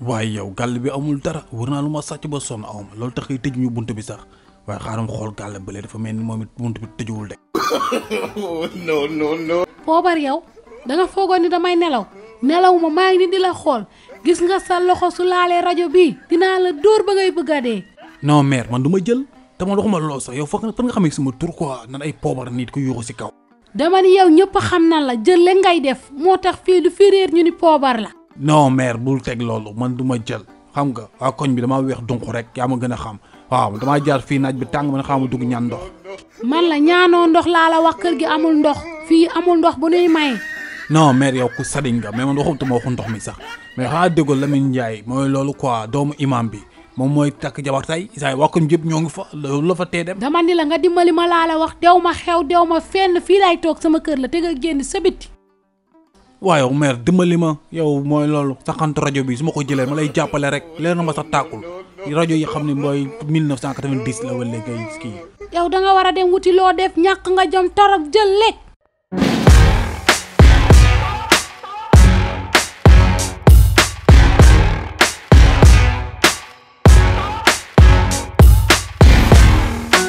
waaye yow gàll bi amul dara wër naa lu ma sàcc ba sonn awma loolu tax tëj ñu bunt bi sax waaye xaaral xool gàll bële dafa mel ni moom it bunt bi tëjuwul de. non. poobar yow da nga foogoon ni damay nelaw ma maa ngi ni di la xool gis nga sa loxo su laalee rajo bii dinaa la dóor ba ngay bëgg a dee. non mère man du ma jël te man waxuma lool sax yow fan nga xamee sama tur quoi nan ay poobar nit ko yuuxu si kaw. dama ni yow ñëpp xam na la jël leen ngay def moo tax fii du fi réer ñu ni poobar la. non mère bul teg loolu man du ma jël xam nga waa koñ bi damaa weex dunq rek yaa ma gën a xam waaw damaa jaar fii naaj bi tàng man xam ma dugg ñaan ndox. man la ñaanoo ndox laa la wax kër gi amul ndox fii amul ndox bu nuy maye. non mère yow ku sadiñ nga mais man waxutuma waxu ndox mi sax mais xanaa déggoo Lamine Ndiaye mooy loolu quoi doomu imam bi moom mooy takk jabar tey isaay waa koñ yëpp ñoo ngi fa loolu la fa tee dem. dama ni la nga dimbali ma laa la wax dew ma xew dew ma fenn fii laay toog sama kër la te nga génn sa biti. waaw yow mère dimbali ma yow mooy loolu saxantu rajo bi su ma ko jëlee ma lay jàppale rek leer na ma sax tàkkul rajo yi xam ne mooy 1990 la wala léegi kii. yow da nga war a dem wuti loo def ñàkk nga jom torop jël lekk.